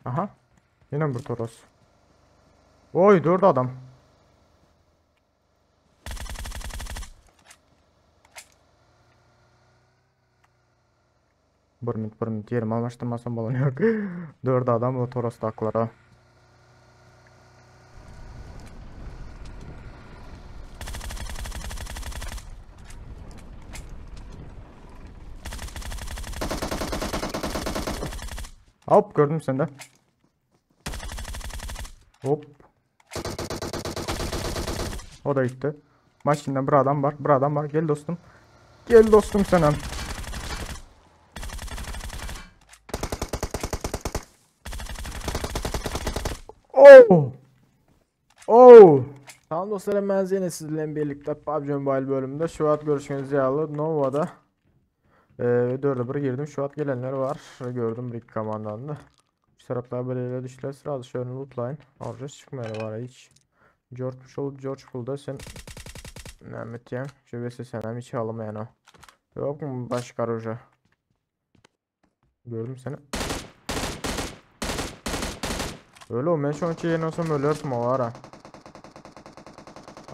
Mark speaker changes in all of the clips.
Speaker 1: Aha. Ýene bir toros. Oý, 4 adam. Bir minut, bir minut yerimi almaşdyrmasam bolan ýok. 4 adam bu torosdakylara. Hop gördüm seni de. Hop. O da gitti. Maşında bir adam var. Bir adam var. Gel dostum. Gel dostum senem. Oh! Oh! Tamam dostlarım ben yine sizinle birlikte PUBG Mobile bölümünde şu an görüşmek üzere Nova'da e, 4'e 1 girdim. Şu an gelenler var. Gördüm bir iki komandan da. Şu taraflar böyle düştüler. Sırada şöyle lootlayın. Alacağız çıkmıyor var hiç. George Bush George Bull'da sen Mehmet ya. Şu sen hiç alamayan o. Yok mu başka aracı? Gördüm seni. Öyle o ben şu anki yerine olsam ölürdüm o ara.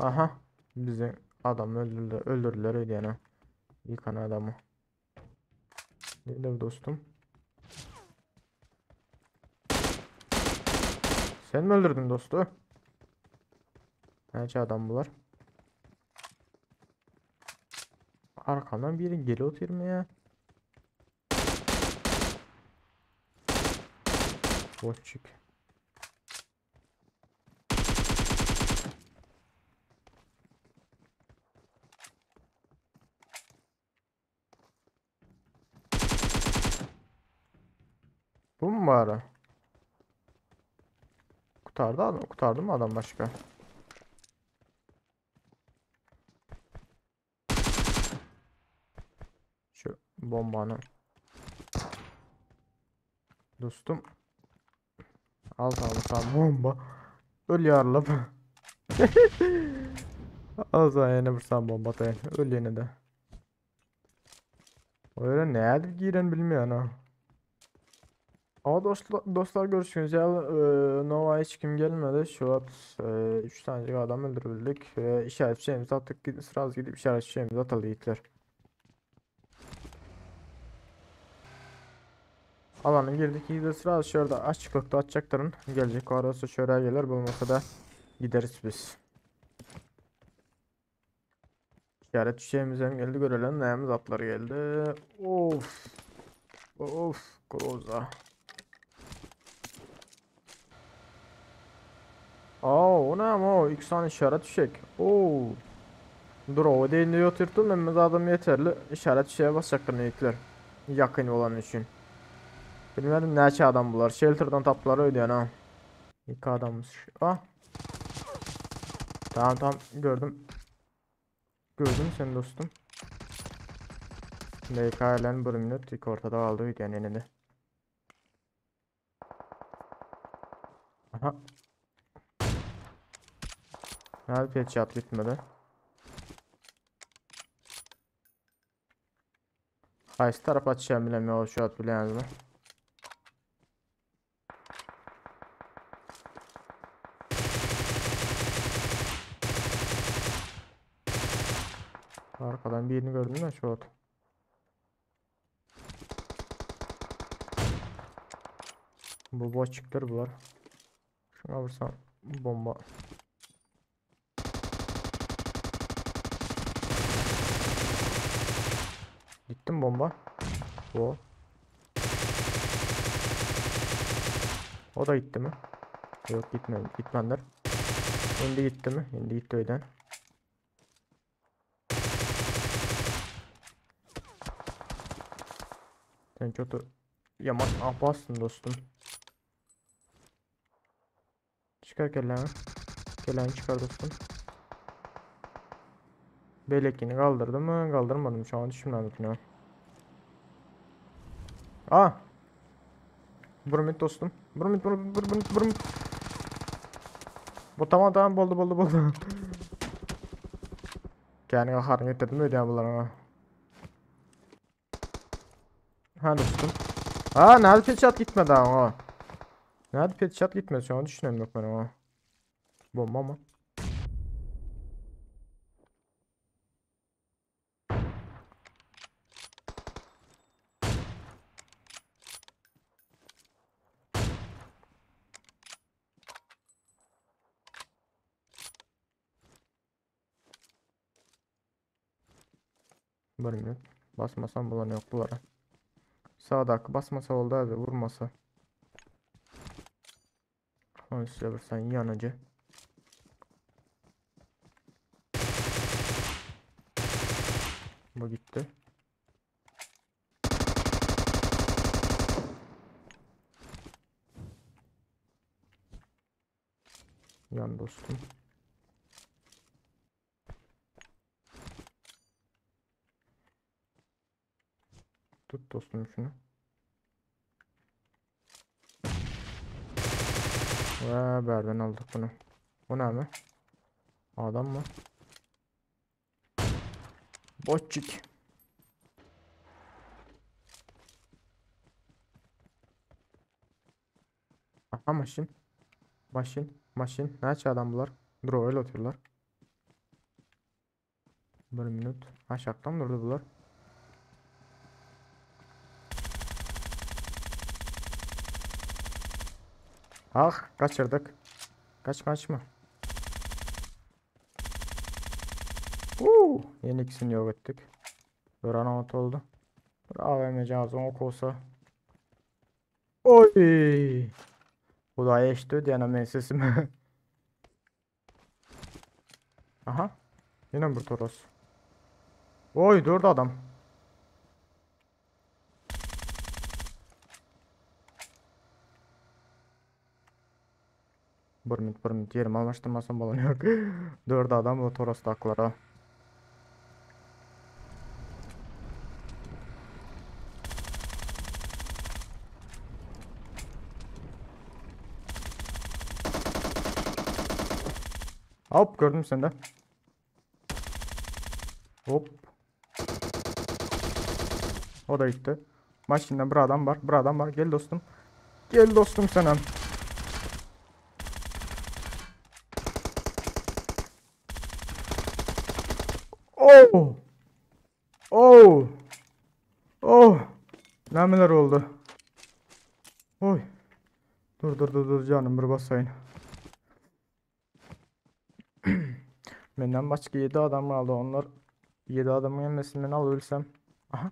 Speaker 1: Aha. Bizi adam öldürdüler, öldürdüler öyle yani. Yıkan adamı. Nedir dostum? Sen mi öldürdün dostu? Neçe adam bunlar? Arkamdan biri geliyor oturuyor ya. Boşçuk. Bu mu bari? Kurtardı adam, kurtardı mı adam başka? Şu bombanı. Dostum. Al sana bomba. Öl yarılıp. Al sana yine bir bomba atayım. Öl yine de. Öyle ne edip giren bilmiyorum ha. Ama dostlar, dostlar görüşürüz. Ya, e, Nova hiç kim gelmedi. Şu an 3 tane adam öldürebildik. Ve işaret şeyimizi attık. Sırası gidip işaret şeyimizi atalım yiğitler. Alana girdik. İyi de sıra şurada açıklıkta atacakların. Gelecek o arası şöyle gelir. Bulmasa da gideriz biz. İşaret çiçeğimiz hem geldi görelim. Neyimiz atları geldi. Of. Of. Groza. Aa o ne ama o? İki tane işaret fişek. Oo. Dur o değil diye oturttum. Ben adam yeterli. İşaret fişeğe basacaklar yiğitler. Yakın olan için. Bilmedim neçə adam bunlar. Shelter'dan tapdılar öyle ha. İki adammış. Ah. Tamam tamam gördüm. Gördüm seni dostum. MK ile bir minut ilk ortada aldı yani yine de. Aha. Nerede headshot bitmedi. Qaysı tarafa atacağım bilemiyorum şu at bilənizmi? Arkadan birini gördüm de şu at. Bu boşçuklar bunlar. Şuna vursam bomba. Gittim bomba. O. O da gitti mi? Yok gitmedi. Gitmenler. Şimdi gitti mi? Şimdi gitti öyle. Sen çok yaman aparsın dostum. Çıkar kelleni. Kelleni çıkar dostum. Belekini kaldırdı mı? Kaldırmadım şu an düşünmedim ne. Aa. Burmit dostum. Burmit burmit burmit burmit. Bu tamam tamam boldu boldu boldu. Kendine harını getirdim öyle bunlara. Ha dostum. Aa nerede headshot gitmedi ama. Nädip headshot gitmedi şoňa düşünem yok men oňa. Bomba mı? Bir minut. Basmasam bulan yok bulara. Sağdaki basmasa oldu abi vurmasa. Onu size bir sen yanıcı. Bu gitti. Yan dostum. Tut dostum şunu. Ve berden aldık bunu. Bu ne mi? Adam mı? Botçik. Aha maşin. Maşin. Maşin. Näçe adam bular? Dur öyle otururlar. Bir minut. Aşağıdan durdu bular. Ah kaçırdık. Kaçma kaçma. Uuu, yeni ikisini yok ettik. Öğren alt oldu. Bir AVM cihazı ok olsa. Oy! Bu da eşti diýen men sesimi. Aha. Yine bir Toros. Oy dört adam. Bir minut, bir minut yerimi almaştırmasam bolan yok. Dört adam bu Toros taklara. Hop gördüm seni de. Hop. O da gitti. Maşinden bir adam var. Bir adam var. Gel dostum. Gel dostum sana. Oh. Oh. Oh. Nämeler oldu? Oy. Dur dur dur dur canım bir basayın. Menden başka 7 adam kaldı. Onlar 7 adamın gelmesin ben al ölsem. Aha.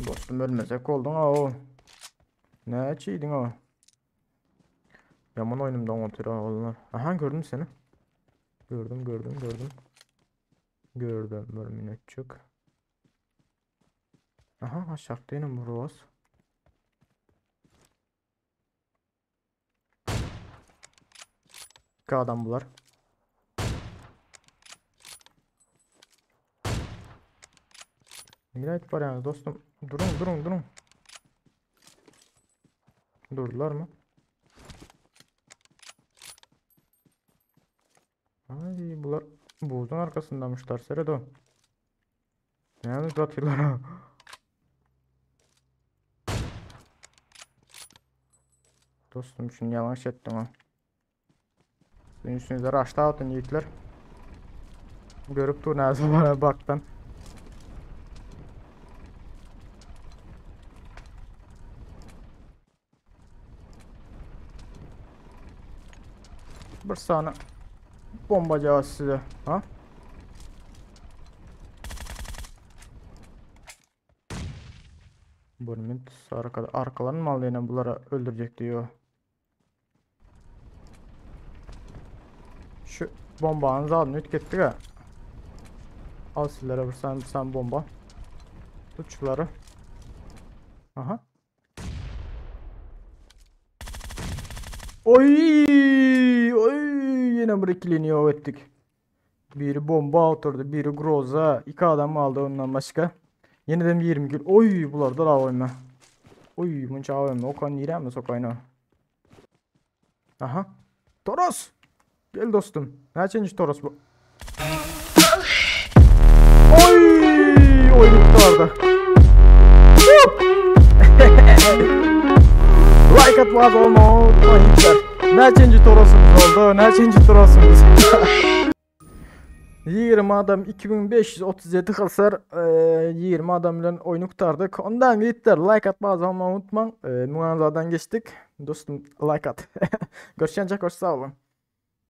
Speaker 1: Dostum ölmesek oldun ha o. Ne çiğdin o? Yaman oyunumdan oturuyor onlar. Aha gördüm seni. Gördüm gördüm gördüm. Gördüm bir minutçuk. Aha aşağıda yine bu İki adam bular. Nereye var yani dostum? Durun durun durun. Durdular mı? Ay bunlar buzun arkasındamışlar Seredo. Ne uzatıyorlar ha? Dostum şunu yanlış ettim ha. Sizin üstünüze raşta atın yiğitler. Görüp dur nerede bana baktan. Bir saniye bomba size. Ha? Bölümün arkada arkalarını mı aldı yine bunlara öldürecek diyor. Şu bombanızı alın ettik ha. Al sizlere bir sen, bir sen bomba. Tut şuları. Aha. Oy! Oy! Yine bir ikilini yok ettik. Biri bomba oturdu, biri groza. İki adam aldı ondan başka. Yeniden 20 gül. Oy bular da AVM. Oy bunca AVM. Okan yere mi sokayın Aha. Toros. Gel dostum. Neçinci Toros bu? Oy! Oyun kurtardı. atyp waz olmagy unutmaň ýigitler. Näçenji torosumyz oldu? Näçenji torosumyz? 20 adam 2537 hasar 20 adam bilen oýny gutardyk. Ondan ýigitler like atmagy unutmaň. Müň agzadan geçdik. Dostum like at. Görüşýänçä hoş sag boluň.